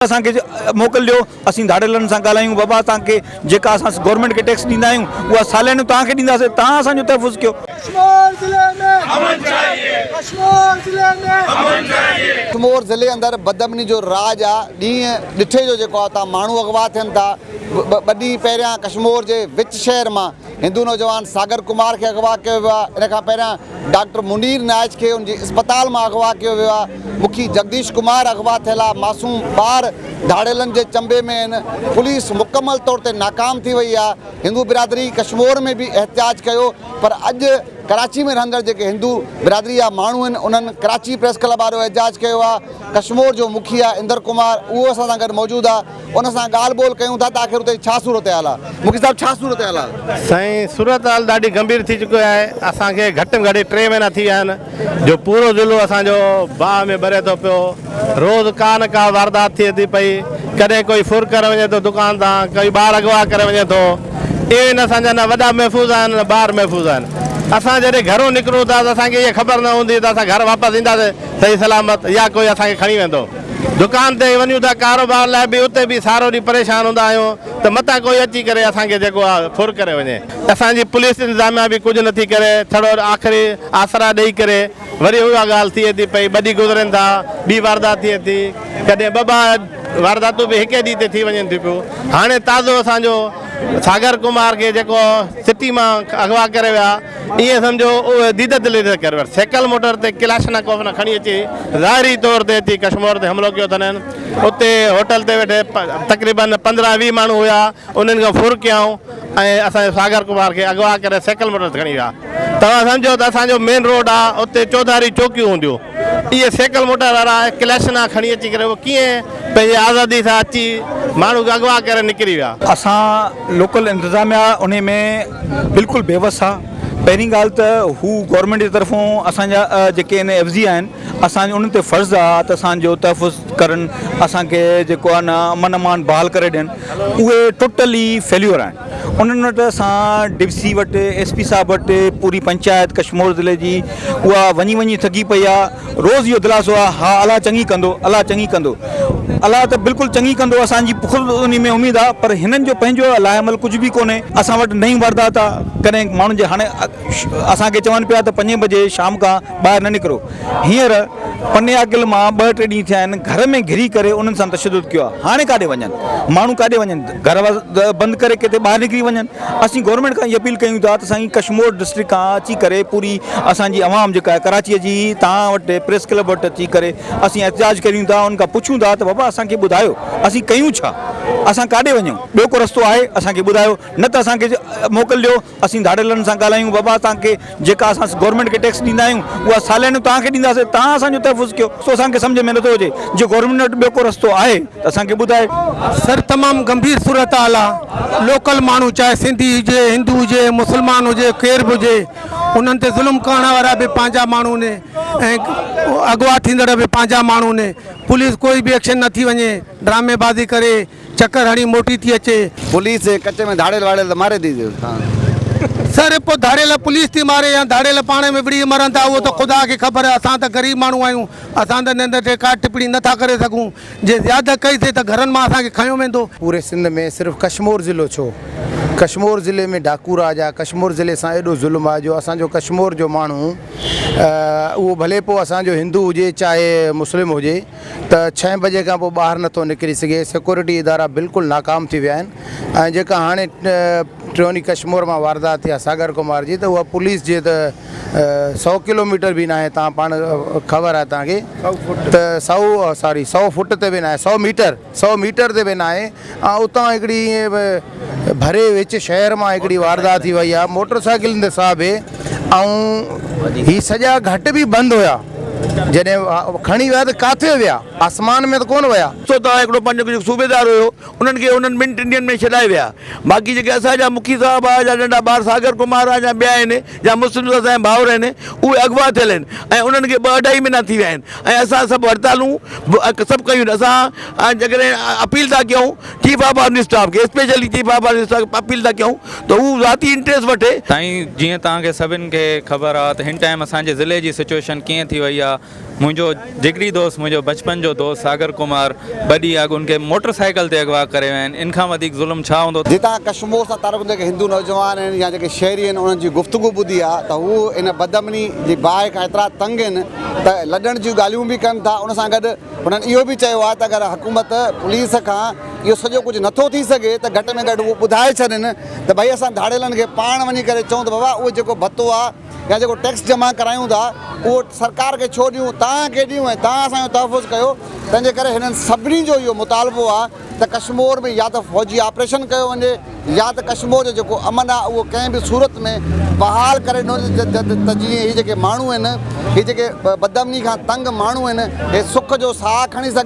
اسان کي موڪل ڏيو اسين ڌاڙيلن سان ڳالهايون بابا توهان کي جيڪا اسان گورنمينٽ کي ٽيڪس ڏيندا آهيون اها ساليانو توهان کي ڏينداسين توهان اسان جو تحفظ ڪيو. ڪشمور ضلعي ۾ امن چاهيي ڪشمور ضلعي ۾ امن چاهيي. ڪشمور ضلعي اندر بدامني جو راڄ آ ڏينهن ڏٺي جو جيڪو آ اتان ماڻهو اغوا ٿين ٿا ٻه ڏينهن پهريان ڪشمور جي وچ شهر مان هندو نوجوان ساگر ڪمار کي اغوا ڪيو ويو آ ان کان پهريان ڊاڪٽر منير نائچ کي ان جي اسپتال مان اغوا ڪيو ويو آهي، مکي جگديش ڪمار اغوا ٿيل آهي، معصوم ٻار ڌاڙيلن جي چنبي ۾ آهن، پوليس مڪمل طور تي ناڪام ٿي وئي آهي، هندو برادري ڪشمور ۾ به احتجاج ڪيو پر اڄ ڪراچي ۾ رهندڙ جيڪي هندو برادري جا ماڻهو آهن انهن ڪراچي پريس ڪلب آڏو احتجاج ڪيو آهي، ڪشمور جو مکي آهي اندر ڪمار اهو اسان سان گڏ موجود آهي. ان سان ڳالهه ٻولهه ڪيون ٿا ته آخر اتي ڇا صورتحال آهي مکي صاحب ڇا صورتحال آهي. سائين صورتحال ڏاڍي گنڀير ٿي چڪي آهي اسان کي گهٽ ۾ گهٽ ٽي مهينا ٿي ويا آهن جو پورو ضلعو اسان جو باهه ۾ ٻري ٿو پيو روز ڪا نه ڪا واردات ٿئي ٿي پئي ڪڏهن ڪوئي ڦر ڪري وڃي ٿو دڪان تان ڪوئي ٻار اغوا ڪري وڃي ٿو ايون اسان جا نه وڏا محفوظ آهن نه ٻار محفوظ آهن اسان جڏهن گهرون نڪرون ٿا ته اسان کي اها خبر نه هوندي ته اسان گهر واپس اينداسين صحيح سلامت يا ڪوئي اسان کي کڻي ويندو. دڪان تي وڃون ٿا ڪاروبار لاء به اتي به سارو ڏينهن پريشان هوندا آهيون ته متان ڪوئي اچي ڪري اسان کي جيڪو آهي ڦر ڪري وڃي. اسان جي پوليس انتظاميا به ڪجهه نٿي ڪري ڇڙو آخري آسرا ڏئي ڪري وري اها ڳالهه ٿئي ٿي پئي ٻه ڏينهن گذرين ٿا ٻي واردات ٿئي ٿي ڪڏهن ٻه ٻه وارداتون به هڪ ئي ڏينهن تي ٿي وڃن ٿيون پيون هاڻي تازو اسان جو ساگر ڪمار کي جيڪو سٽي مان اغوا ڪري ويا ائين سمجهو اهي ديده دليري سان ڪري ويا. سيڪل موٽر تي ڪلاشنڪوف نه کڻي اچي ظاهري طور تي اچي ڪشمور تي حملو ڪيو اٿن. اتي هوٽل تي ويٺي تقريبن 15 20 ماڻهو هيا انهن کان ڦر ڪيائون ۽ اسان جي ساگر ڪمار کي اغوا ڪري سيڪل موٽر تي کڻي ويا. توهان سمجهو ته اسان جو مين روڊ آ اتي چوڌاري چوڪيون هونديون اهي سيڪل موٽر وارا ڪلاشنا کڻي اچي ڪري اهي ڪيئن پنهنجي آزادي سان اچي ماڻهو کي اغوا ڪري نڪري ويا. اسان لوڪل انتظاميا انهي ۾ بلڪل بيوس آ پهرين ڳالهه ته هو گورنمينٽ جي طرفون اسان جا جيڪي ان عيوضي آهن اسان جو انهن تي فرض آ ته اسان جو تحفظ ڪرن اسان کي جيڪو آ نه امن امان بحال ڪري ڏين اهي ٽوٽلي فيليور آهن انهن وٽ اسان ڊي سي وٽ ايس پي صاحب وٽ پوري پنچائت ڪشمور ضلعي جي اها وڃي وڃي ٿڪي پئي آ روز اهو دلاسو آ ها الله چڱي ڪندو الله چڱي ڪندو الله ته بلڪل چڱي ڪندو اسان جي خود انهي ۾ اميد آ پر هنن جو پنهنجو لاء عمل ڪجهه به ڪونهي اسان وٽ نئين واردات آ ڪڏهن ماڻهن جي هاڻي اسان کي چون پيا ته پنجين بجي شام کان ٻاهر نه نڪرو هينئر پني عاقل مان ٻه ٽي ڏينهن ٿيا آهن گهر ۾ گهري ڪري انهن سان تشدد ڪيو آ هاڻي ڪاڏي وڃن ماڻهو ڪاڏي وڃن گهر بند ڪري ڪٿي ٻاهر نڪري وڃن اسين گورنمينٽ کان اهي اپيل ڪيون ٿا ته سائين ڪشمور ڊسٽرڪٽ کان اچي ڪري پوري اسان جي عوام جيڪا آهي ڪراچي جي توهان وٽ پريس ڪلب وٽ اچي ڪري اسين احتجاج ڪريون ٿا ان کان پڇون ٿا ته بابا اسان کي ٻڌايو اسين ڪيون ڇا اسان ڪاڏي وڃون ٻيو ڪو رستو آهي اسان کي ٻڌايو نه ته اسان کي موڪل ڏيو اسين ڌاڙيلن سان ڳالهايون بابا توهان کي جيڪا اسان گورنمينٽ کي ٽيڪس ڏيندا آهيون اها ساليانو توهان کي ڏينداسين توهان اسان جو تحفظ ڪيو سو اسان کي سمجهه ۾ نٿو اچي جي گورنمينٽ وٽ ٻيو ڪو رستو آهي ته اسان کي ٻڌائي. سر تمام گنڀير صورتحال آ لوڪل ماڻهو چاهي سنڌي هجي هندو هجي مسلمان هجي ڪير به هجي انهن تي ظلم ڪرڻ وارا به پنهنجا ماڻهو ني ۽ اغوا ٿيندڙ به پنهنجا ماڻهو ني پوليس ڪوئي به ايڪشن نٿي وڃي ڊرامي بازي ڪري چڪر هڻي موٽي ٿي اچي. پوليس ڪچي ۾ ڌاڙيل واڙيل ته ماري ٿي. سر پوء ڌاڙيل پوليس ٿي ماري يا ڌاڙيل پاڻ ۾ وڙهي مرن ٿا اهو ته خدا کي خبر اسان ته غريب ماڻهو آهيون اسان ته ننڍ تي ڪا ٽپڻي نه ٿا ڪري سگهون جي زياده ڪئي سي ته گهرن مان اسان کي کنيو ويندو. پوري سنڌ ۾ صرف ڪشمور ضلعو ڇو ڪشمور ضلعي ۾ ڊاڪو راڄ آ ڪشمور ضلعي سان ايڏو ظلم آ جو اسان جو ڪشمور جو ماڻهو اهو ڀلي پوء اسان جو هندو هجي چاهي مسلم هجي ته ڇهين بجي کان پوء ٻاهر نٿو نڪري سگهي، سيڪيورٽي ادارا بلڪل ناڪام ٿي ويا آهن ۽ جيڪا هاڻي ٽيون ڏينهن ڪشمور مان واردات ٿي آهي ساگر ڪمار جي ته اها پوليس جي ته سئو ڪلو ميٽر به ناهي تان پاڻ خبر آهي تان کي ته سئو ساري سئو فٽ تي به ناهي سئو ميٽر سئو ميٽر تي به ناهي ۽ اتان هڪڙي ائين ڀري وچ شهر مان هڪڙي واردات ٿي وئي آهي موٽر سائيڪلن تي صاحب ۽ هي سڄا گهٽ به بند هيا جڏهن کڻي ويا ته ڪاٿي ويا آسمان ۾ ته ڪونه ويا. سو توهان هڪڙو پنهنجو جيڪو صوبيدار هيو انهن کي انهن ٻن ٽن ڏينهن ۾ ڇڏائي ويا باقي جيڪي اسان جا مکي صاحب آ يا ننڍا ٻار ساگر ڪمار آ يا ٻيا آهن يا مسلم اسان جا ڀائر آهن اهي اغوا ٿيل آهن ۽ انهن کي ٻه اڍائي مهينا ٿي ويا آهن ۽ اسان سڀ هڙتالون سڀ ڪيون اسان جيڪڏهن اپيل ٿا ڪيون چيف آف آرمي اسٽاف کي specially chief of army staff کي اپيل ٿا ڪيون ته هو ذاتي انٽريسٽ وٺي. سائين جيئن توهان کي سڀن کي خبر آ ته هن ٽائيم اسان جي ضلعي جي سچوئيشن ڪيئن ٿي وئي آ. ويا. منهنجو جگري دوست منهنجو بچپن جو دوست ساگر ڪمار ٻه ڏينهن اڳ ان کي موٽر سائيڪل تي اغوا ڪري ويا آهن ان کان وڌيڪ ظلم ڇا هوندو. جتان ڪشمور سان تعلق رکندڙ جيڪي هندو نوجوان آهن يا جيڪي شهري آهن انهن جي گفتگو ٻڌي آ ته هو ان بدامني جي باهه کان ايترا تنگ آهن ته لڏڻ جون ڳالهيون به ڪن ٿا ان سان گڏ هنن اهو به چيو آهي ته اگر حڪومت پوليس کان اهو سڄو ڪجهه نٿو ٿي سگهي ته گهٽ ۾ گهٽ اهو ٻڌائي ڇڏين ته ڀئي اسان ڌاڙيلن کي پاڻ وڃي ڪري چئون ته بابا اهو جيڪو ڀتو آهي يا جيڪو ٽيڪس جمع ڪرايون ٿا اهو سرڪار کي ڇو ڏيون توهان کي ڏيون ۽ توهان اسان جو تحفظ ڪيو تنهن جي ڪري هنن سڀني جو اهو مطالبو آهي ته ڪشمور ۾ يا ته فوجي آپريشن ڪيو وڃي يا ته ڪشمور جو جيڪو امن آهي اهو ڪنهن به صورت ۾ بحال ڪري ڏنو وڃي ته جيئن هي جيڪي ماڻهو آهن هي جيڪي بدامني کان تنگ ماڻهو آهن هي سک جو ساهه کڻي سگهن.